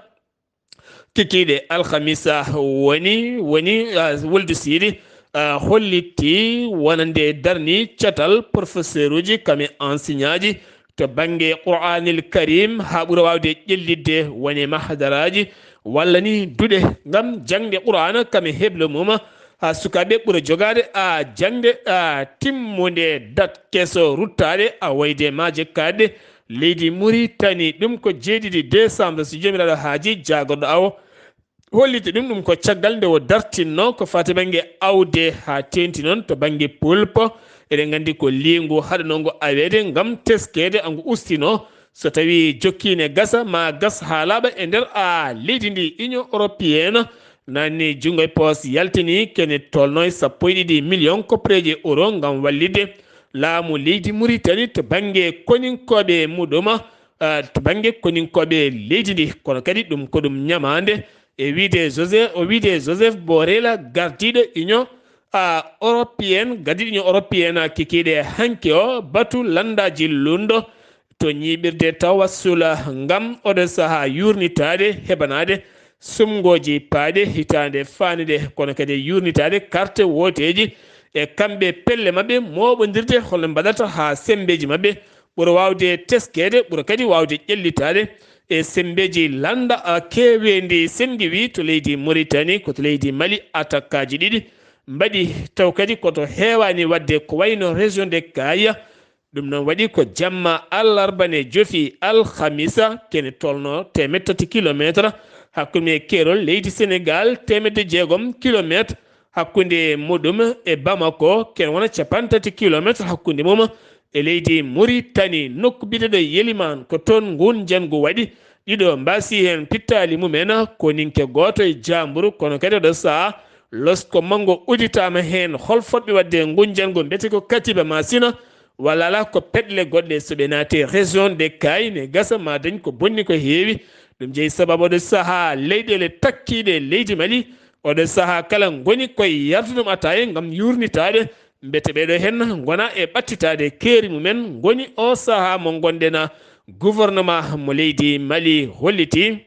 kikiiɗe alhamisa woni, woni, ah, Wuldu Siidi, ah, holliti wonande darni catal professeur uji kam e enseignant ji to bannge Qur'aanil Karim haa ɓura waawde ƴellitde woni mahadaraaji walla ni duɗe ngam jaŋde Qur'aana kam e heblo mum, haa sukaaɓe ɓura jogaade a jaŋde a timmunde dat keso ruttaade a wayde maaje kaaɗe leydi Mauritanie. Ɗum ko jeeɗiɗi décembre, so Joomiraaɗo haaji, jaagorɗo awo holliti ɗum. Ɗum ko caggal nde o dartinno ko faati bannge awde haa teenti noon to bannge pulpo. Eɗen nganndi ko liingu haɗanongo aweede ngam teskeede, angu ustino. So tawii jokkiine gasa, ma gas haa laaɓa e nder a leydi ndi. Union européenne nanni junngo e poos, yaltini kene tolno e sappo e ɗiɗi million koppareeje euro ngam wallitde laamu leydi Mauritanie to bannge koninkooɓe muɗum, ah, to bannge koninkooɓe leydi ndi. Kono kadi ɗum ko ɗum ñamaande e wiide Joseph, o wiide Joseph Borrell, gardiiɗo Union, ah, européenne, gardiiɗo Union européenne kikiiɗe hanki o batu lanndaaji lunndo to ñiiɓirde tawassula ngam oɗo sahaa yuurnitaade, heɓanaade sumngooji paaɗe hitaande faande nde, kono kadi e yuurnitaade karte wooteeji e kamɓe pelle maɓɓe mooɓondirde, holno mbaɗata haa semmbeeji maɓɓe ɓura waawde teskeede, ɓura kadi waawde ƴellitaade e semmbeeji lannda, a, keeweendi. Senngi wi to leydi Mauritanie, ko to leydi Mali, attaqueaaji ɗiɗi mbaɗi, taw kadi ko to heewaani waɗde, ko wayno région de Kayes. Ɗum noon waɗi ko jamma alarba ne jofi alhamisa, kene tolno teemeɗɗe tati kilometre hakkunde keerol leydi Sénégal, teemeɗɗe jeegom kilometre hakkunde muɗum e Bamako, kene wona capanɗe tati kilometre hakkunde mum e leydi Mauritanie. Nokku biyeteeɗo Yeliman, ko toon nguun njanngu waɗi. Ɗiɗo mbaasi heen pittaali mumen, ko ninke gooto e jaamburu, kono kadi oɗo sahaa losko manngo udditaama heen. Hol fotɓe waɗde nguun njanngu? Mbete ko katiba Masina, walla alaa ko peɗle goɗɗe? So ɓe naati région de Kayes, ne gasa ma dañ ko bonni ko heewi. Ɗum jeyi sababu oɗo sahaa leyɗeele takkiiɗe leydi Mali, oɗo sahaa kala ngoni koye yardude ɗum ataaya ngam yuurnitaade, mbete ɓeeɗo heen ngona e ɓattitaade keeri mumen. Ngoni o sahaa mo ngonɗen, gouvernement mo leydi Mali holliti,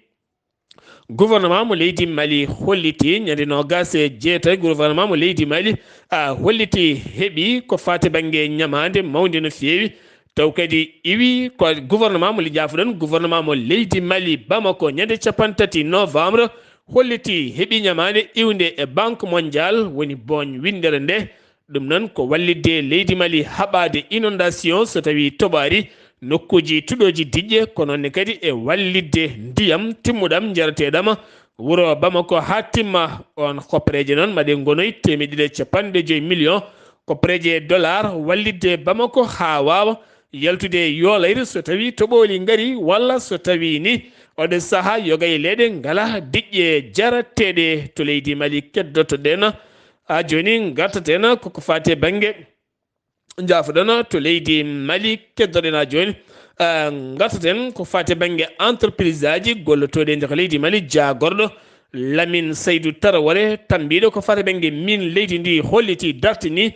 gouvernement mo leydi Mali holliti ñande noogaas e jeetati, gouvernement mo leydi Mali, a, holliti heɓi ko faati bannge ñamaande mawnde no feewi. Taw kadi iwi ko gouvernement mo, jaafuɗon, gouvernement mo leydi Mali Bamako ñande capanɗe tati novembre holliti heɓi ñamaande iwnde e Banque Mondiale, woni booñ winndere nde. Ɗum noon ko wallitde leydi Mali haɓaade inondation so tawii toɓaari, nokkuuji tuɗooji diƴƴe, ko noon ne kadi e wallitde ndiyam timmuɗam, njarateeɗam, wuro Bamako haa timma. Oon koppereeje noon maɗe ngonoy teemeɗɗe ɗiɗi e capanɗe joyi million koppereeje dollar, wallitde Bamako haa waawa yaltude yoolayre so tawii toɓooli ngarii, walla so tawii ni oɗo sahaa yoga e leyɗe ngalaa diƴƴe jarateeɗe to leydi Mali. Keddoto-ɗen haa jooni, ngartaten ko ko faati e bannge, njaafoɗon, to leydi Mali. Keddoɗen haa jooni, ah, ngartaten ko faati e bannge entreprise aji gollotooɗi e nder leydi Mali. Jaagorɗo Lamine Saydou Traoré, tammbiiɗo ko faati e bannge miin leydi ndi, holliti, dartini,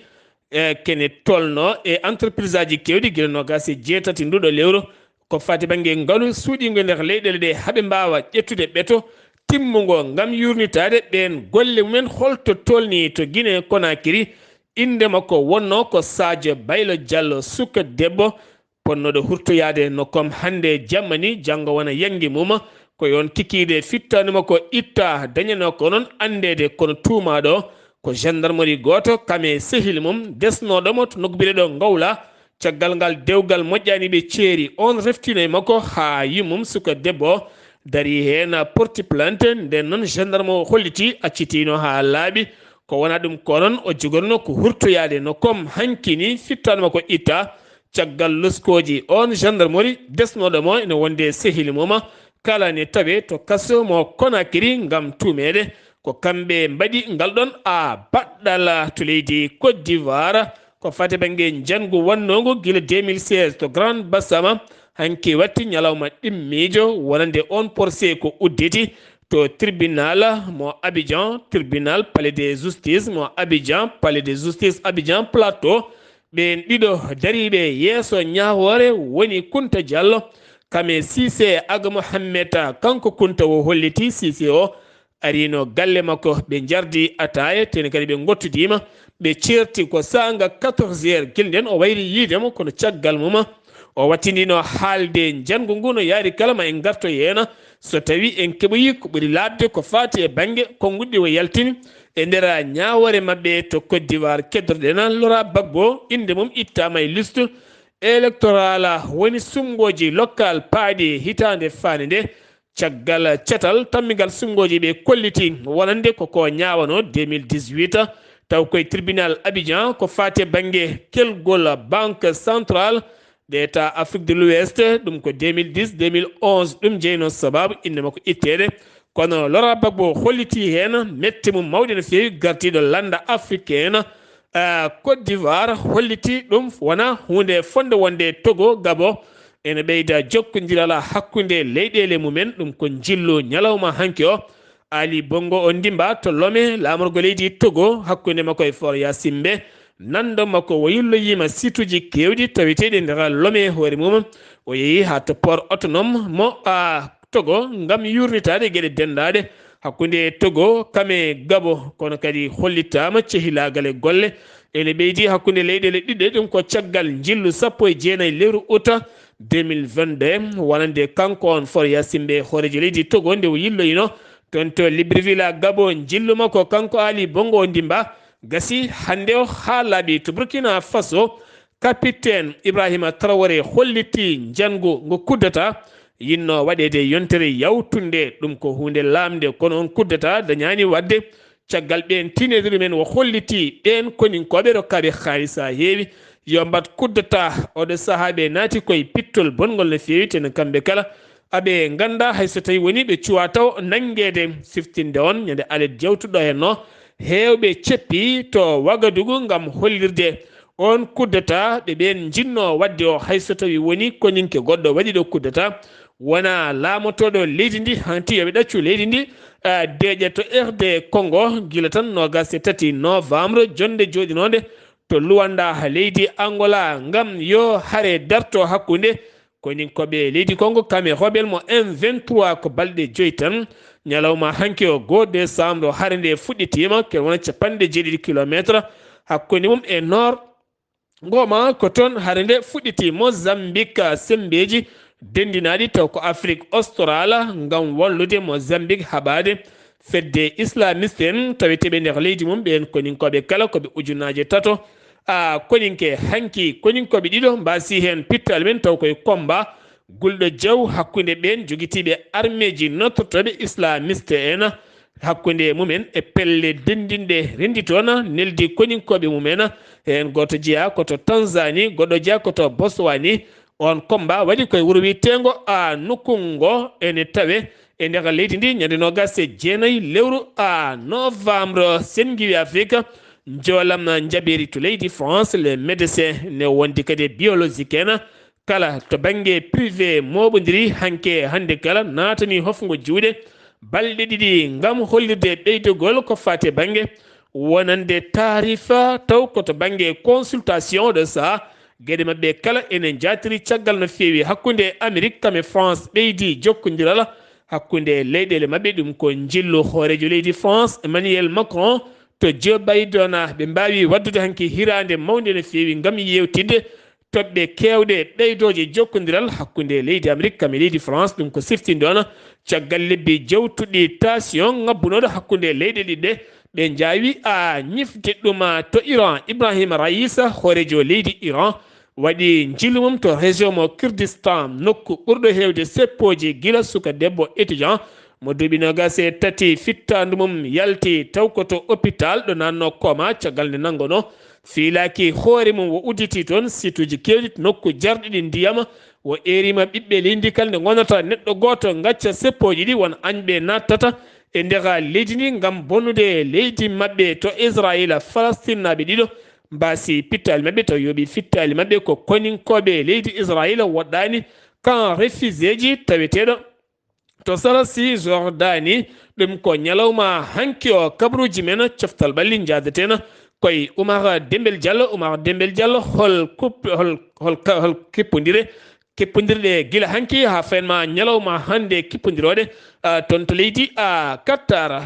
e kene tolno e entreprise aji keewɗi gila noogaas e jeetati nduɗo lewru, ko faati bannge ngalu suuɗiingu e nder leyɗeele ɗe, haa ɓe mbaawa ƴettude ɓeto timmungo ngam yuurnitaade ɓeen golle mumen. Holto tolni to Guinée Conakry? Innde makko wonnoo ko Sadio Baylo Diallo, suka debbo ponnooɗo hurtoyaade no kom hannde jamma ni, janngo wona yannge mum. Ko e oon kikiiɗe fittaandu makko itta, dañanoo ko noon anndeede, kono tuumaaɗo o ko gendarmerie gooto, kam e sehil mum desnooɗo mo to nokku biyeteeɗo Ngawla. Caggal ngal dewgal moƴƴaani, ɓe ceeri. Oon reftiino e makko haa yummum, suka debbo o darii heen, porti plainte. Ndeen noon, gendarme o holliti, accitiino haa laaɓi. Ko wonaa ɗum ko noon, o jogorno ko hurtoyaade no kom hanki ni, fittaandu makko itta. Caggal loskooji, oon gendarmerie desnooɗo mo ene wonde e sehil mum, kala ne tawee to kaso mo Conakry ngam tuumeede ko kamɓe mbaɗi ngal ɗoon a baɗɗal to leydi Côte d'Ivoire. Ko faati bannge njanngu wannoongu gila deux mille seize to Grand Bassam, hanki watti ñalawma ɗimmiijo wonande oon procès ko udditi to tribunal mo Abidjan, tribunal palais de justice mo Abidjan, palais de justice Abidjan Plateau. Ɓeen ɗiɗo dariiɓe yeeso ñaawoore woni Kunta Diallo, kam e Cissé Aga Mohamed. Kanko Kunta o holliti Cissé o ariino galle makko, ɓe njardi ataaya, teni kadi ɓe ngottodiima, ɓe ceerti ko saanga quatorze heures. Gila ndeen o wayri yiide mo, kono caggal mum o wattindino haalde njanngu ngu no yaari kala ma en ngarto yeena. So tawii en keɓoyi ko ɓuri laaɓde ko faati e bannge konnguɗi o yaltini e nder ñaawoore maɓɓe to Côte d'Ivoire, keddoto-ɗen Laurent Gbagbo, innde mum ittaama e liste électorale, woni suɓngooji local paaɗi hitaande faande nde. Caggal catal, tammingal suɓngooji ɓe kolliti wonande ko ko ñaawanoo deux mille dix-huit, taw koye tribunal Abidjan ko faati e bannge kelgol Banque Centrale de l'État Afrique de l'Ouest, ɗum ko deux mille dix, deux mille onze ɗum jeynoo sabaabu innde makko itteede. Kono Laurent Gbagbo holliti heen mette mum mawɗe no feewi, gardiiɗo lannda africaine, ah, Côte d'Ivoire holliti ɗum wona huunde fotnde wonde. Togo, Gabon, ene ɓeyda jokkondiral hakkunde leyɗeele mumen, ɗum ko njillu ñalawma hanki o. Ali Bongo Ondimba to Lomé, laamorgo leydi Togo, hakkunde makko e Faure Gnassingbé. Nanndo makko o yilloyiima situuji keewɗi taweteeɗi e nder Lomé hoore mum. O yehi haa to port autonome mo, a, Togo ngam yuurnitaade geɗe denndaaɗe hakkunde Togo kame Gabo, kono kadi hollitaama cehilaagal e golle ene ɓeydi hakkunde leyɗeele ɗiɗe. Ɗum ko caggal njillu sappo e jeenayi lewru uta deux mille vingt-deux, wonande kanko on Faure Yacine Bèye, hooreejo leydi Togo, nde o yilloyino toon to Libreville, Gabo. Njillu makko kanko Ali Bongo Ondimba gasi hannde o haa laaɓi to Burkina Faso. Capitaine Ibrahima Traoré hollitii njanngu ngu kuddata yinnoo waɗeede yontere yawtunde. Ɗum ko huunde laamnde, kono on kuddata dañaani waɗde. Caggal ɓeen tiineede ɗumen, o hollitii ɓeen koninkooɓe rokkaaɓe haalisa heewi yo mbaɗ kuddata. Oɗo sahaa ɓe naati koye pittol bonngol no feewi, teno kamɓe kala aɓe ngannda hay so tawi woni ɓe cuwa taw nanngeede. Siftinde on, ñande alet jawtuɗo heen o, heewɓe ceppi to Wagadugu ngam hollirde on kuddata ɓe ɓeen njinnoo waɗde o, hay so tawi woni koninke goɗɗo waɗi ɗo kuddata, wona laamotooɗo leydi ndi, hanti yo ɓe ɗaccu leydi ndi. Ah, deeƴa to R D Congo gila tan noogas e tati novembre, jonnde jooɗinoonde to Luanda, leydi Angola, ngam yo hare darto hakkunde koninkooɓe leydi Congo, kame hobel mo M vingt-trois. Ko balɗe joyi tan, ñalawma hanki o goo décembre, hare nde fuɗɗitiima, kel wona capanɗe jeeɗiɗi kilometre hakkunde mum e Nord Ngoma. Ko toon hare nde fuɗɗiti. Mozambique, semmbeeji denndinaaɗi taw ko Afrique Australe ngam wallude Mozambique haɓaade fedde islamiste en taweteeɓe nder leydi mum. Ɓeen koninkooɓe kala ko ɓe ujunaaje tato. A koninke hanki, koninkooɓe ɗiɗo mbaasi heen pittaali men taw koye combat gulɗo jaw hakkunde ɓeen jogitiiɓe armeeji notortooɓe islamiste en, hakkunde mumen e pelle denndinɗe renndi toon, neldi koninkooɓe mumen. Heen gooto jeyaa ko to Tanzanie, goɗɗo jeyaa ko to Botswani. On combat waɗi koye wuro wiyeteengo a Nukungo, ene tawe e nder leydi ndi ñande noogas e jeenayi lewru a novembre. Sen ngiwi Afrique, njoolam njaɓeeri to leydi France, les médecins ne wondi kadi e biologique en. Kala to bannge privé mooɓondiri hanke hannde kala naatani hofngo juuɗe balɗe ɗiɗi ngam hollirde ɓeydogol ko faati e bannge wonande taarifa, taw ko to bannge consultation de ça. Geɗe maɓɓe kala ene njaatiri caggal no feewi hakkunde Amérique kam e France, ɓeydi jokkondiral hakkunde leyɗeele maɓɓe. Ɗum ko njillu hooreejo leydi France, Emmanuel Macron, to Joe Biden. Ɓe mbaawi waɗdude hanki hiraande mawnde no feewi ngam yeewtidde toɓɓe keewɗe ɓeydooje jokkondiral hakkunde leydi Amérique kam e leydi France. Ɗum ko siftinde on caggal lebbi jawtuɗi tension ngabbunooɗo hakkunde leyɗe ɗiɗi ɗe. Ɓe njaawi a ñifde ɗum to Iran. Ibrahim Raïs, hooreejo leydi Iran, waɗi njillu mum to région mo Kurdistan, nokku ɓurɗo heewde seppooji gila suka debbo étudiant mo duuɓi noogas e tati, fittaandu mum yalti taw ko to hôpital ɗo naatnoo koma caggal nde nanngonoo fiilaaki hoore mum. O udditi toon situuji keewɗi to nokku jarɗiɗi ndiyam. O eeriima ɓiɓɓe leydi kala nde ngonata neɗɗo gooto ngacca seppooji ɗi won añɓe nattata e nder leydi ndi ngam bonnude leydi maɓɓe. To Israayiila, Falastinnaaɓe ɗiɗo mbaasi pittaali maɓɓe, taw yooɓi fittaali maɓɓe ko koninkooɓe leydi Israayiila woɗɗaani kan refuséeji taweteeɗo to Sarasi Jordani. Ɗum ko ñalawma hanki o. Kabaruuji men coftal ɓalli njaadeteena koye Oumar Dembel Diallo. Oumar Dembel Diallo, hol kup-, hol, hol ka-, hol kippondire, kippondirɗe gila hanki haa fayma ñalawma hannde kippondirooɗe, ah, toon to leydi, ah, Qatar.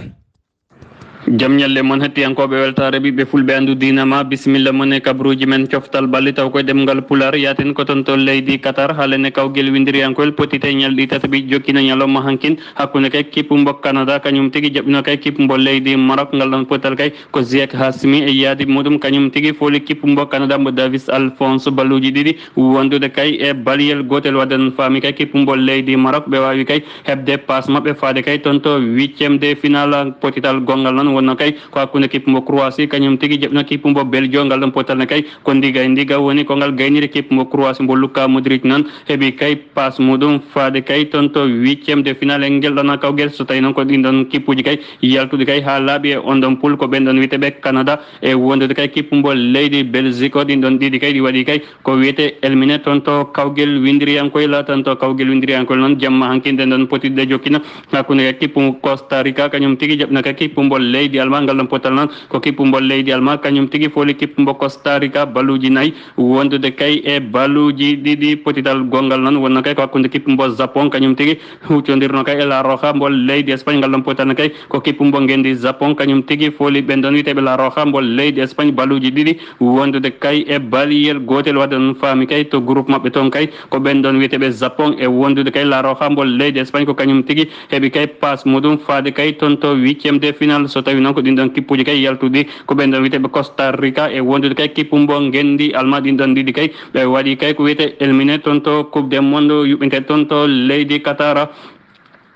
Jam ñalle mon, hettiyankooɓe weltaare ɓiɓɓe fulɓe anndu diina ma, bisimilla mon e kabaruuji men coftal ɓalli taw koye ɗemngal Pulaar. Yaaten ko toon to leydi Qatar, haalene kawgel winndiriyankooɓe potite ñalɗi tataɓi jokkina ñalawma hankin hakkunde kay kippu mbo Canada, kañum tigi jaɓɓino kay kippu mbo leydi Maroc. Ngal ɗon potal kay ko Ziyech Hasmi e yaadi muɗum, kañum tigi fooli kippu mbo Canada mbo Davis Alphonse balluuji ɗiɗi wondude kay e baliyel gootel. Wadde noon faami kay kippu mbo leydi Maroc ɓe waawi kay heɓde paas maɓɓe faade kay toon to huitième de finale. Potital gonngal noon wonno kay ko hakkunde kippu mbo Croatie, kañum tigi jaɓɓino kippu mbo Belgio. Ngal ɗon potal ne kay ko ndiga e ndiga woni ko ngal gayniri kippu mbo Croatie mbo Luka Modric noon heɓi kay paas muɗum faade kay toon to huitième de finale. Ngel ɗon kawgel, so tawi noon ko ɗin ɗon kippuji kay yaltuɗi kay haa laaɓi e on ɗon poule, ko ɓen ɗon wiyeteeɓe Canada e wondude kay kippu mbo leydi Belgique o. Ɗin ɗon ɗiɗi kay ɗi waɗi kay ko wiyetee éliminé toon to kawgel winndiriyankooɓe. Laatan to kawgel winndiriyankooɓe noon jamma hankin ɗen ɗon potitɗe jokkina hakkunde kay kippu Costa Rica, kañum tigi jaɓɓina kay kippu mbo leydi leydi Alma, ngal ɗon potal noon ko kippumbo leydi Alma, kañum tigi fooli kippumbo Costa Rica, baluuji nayi, wondude kay e baluuji ɗiɗi. Potital gonngal noon wonno kay ko hakkunde kippumbo Japon, kañum tigi huccondirno kay e La Roja mbo leydi Espagne, ngal ɗon potal noon kay ko kippumbo ngenndi Japon, kañum tigi fooli ɓen ɗon wiyeteeɓe La Roja mbo leydi Espagne, baluuji ɗiɗi, wondude kay e baliyel gootel. Wadde on faami kay to groupe maɓɓe toon kay ko ɓen ɗon wiyeteeɓe Japon e wondude kay La Roja mbo leydi Espagne, ko kañum tigi heɓi kay passe muɗum faade kay toon to huitième de finale. So tawi noon ko ɗin ɗon kippuji kay yaltuɗi, ko ɓen ɗon wiyeteeɓe Costa Rica e wondude kay kippumbo ngenndi Alma, ɗin ɗon ɗiɗi kay ɓe waɗi kay ko wiyetee éliminé toon to Coupe du Monde yuɓɓinteeɗo toon to leydi Qatar.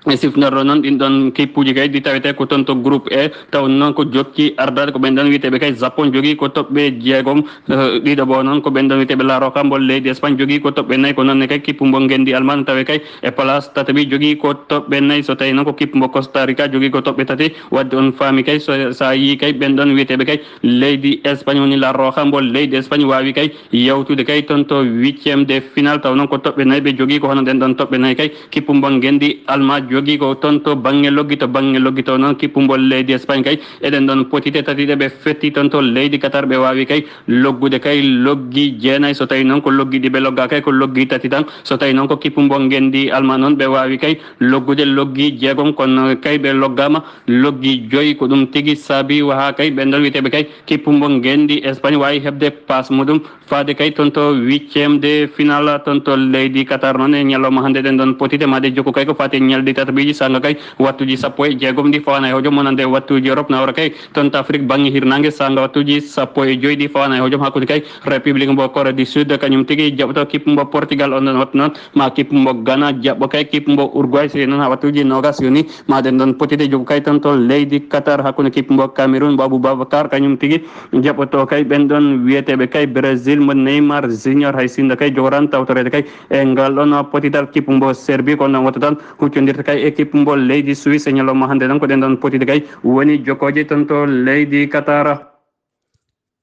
E siftorɗo noon ɗin ɗon kippuji kay ɗi tawetee ko toon to groupe E, taw noon ko jokki ardaade ko ɓen ɗon wiyeteeɓe kay Japon, jogii ko toɓɓe jeegom. Eh, ɗiɗo ɓo noon ko ɓen ɗon wiyeteeɓe La Roja mbo leydi Espagne, jogii ko toɓɓe nayi. Ko noon ne kay kippumbo ngenndi Alman tawe kay e place tataɓi, jogii ko toɓɓe nayi. So tawi noon ko kippumbo Costa Rica, jogii ko toɓɓe tati. Wadde on faami kay so, so a yii kay ɓen ɗon wiyeteeɓe kay leydi Espagne woni La Roja mbo leydi Espagne waawi kay yawtude kay toon to huitième de finale, taw noon ko toɓɓe nayi ɓe jogii, ko hono ɗen ɗon toɓɓe nayi kay kippumbo ngenndi Alma jogii ko toon to bannge loggi, to bannge loggi taw noon kippumbo leydi Espagne kay e ɗen ɗon potite tati ɗe ɓe fetti toon to leydi Qatar, ɓe waawi kay loggude kay loggi jeenayi. So tawi noon ko loggi ɗi ɓe loggaa kay ko loggi tati tan, so tawi noon ko kippumbo ngenndi Alma noon ɓe waawi kay loggude loggi jeegom, kono kay ɓe loggaama loggi joyi, ko ɗum tigi saabi waha kay ɓen ɗon wiyeteeɓe kay kippumbo ngenndi Espagne waawi heɓde passe muɗum faade kay toon to huitième de finale toon to leydi Qatar. Noon e ñalawma hannde ɗen ɗon potite maaɗe jokku kay ko faati e ñalɗi tataɓiiji saanga kay wattuuji sappo e jeegom ɗi fawaana e hojom wonande wattuuji Europe, nawra kay toon to Afrique bannge hirnaange saanga wattuuji sappo e joy ɗi fawaana e hojom hakkunde kay République mbo Corée du Sud, kañum tigi jaɓoto kippumbo Portugal on ɗon wattu noon, ma kippumbo Ghana jaɓɓo kay kippumbo Uruguay, si noon haa wattuuji noogas yoni ma ɗen ɗon potite jokku kay toon to leydi Qatar hakkunde kippumbo Cameroun mbo Aboubacar kañum tigi jaɓɓoto kay ɓen ɗon wiyeteeɓe kay Brésil mo Neymar Junior, hay sinno kay jogoran tawtoreede kay e ngal ɗon potital kippumbo Serbie, ko ɗon watta tan huccondirta kay e kippumbo leydi Suisse e ñalawma hannde ɗon. Ko ɗen ɗon potite kay woni jokkooje toon to leydi Qatar.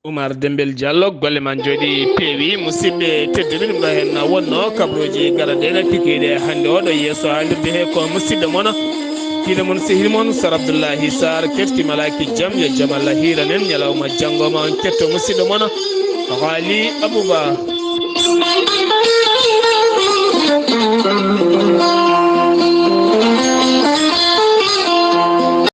Oumar Dembel Diallo, golle ma njooɗi peewi. Musidɓe tedduɓe, ɗum ɗo hen wonno kabaruuji gaɗanɗe ene pikiiɗe hannde oɗo yeeso haalirde he ko musidɗo mon, kiiɗo mon, sehil mon, Sar Abdoullahi Sarr, keɗti malaaki jam, yo jam Allah hiiran en. Ñalawma janngo ma on ketto musidɗo mon, Ghali Abouba.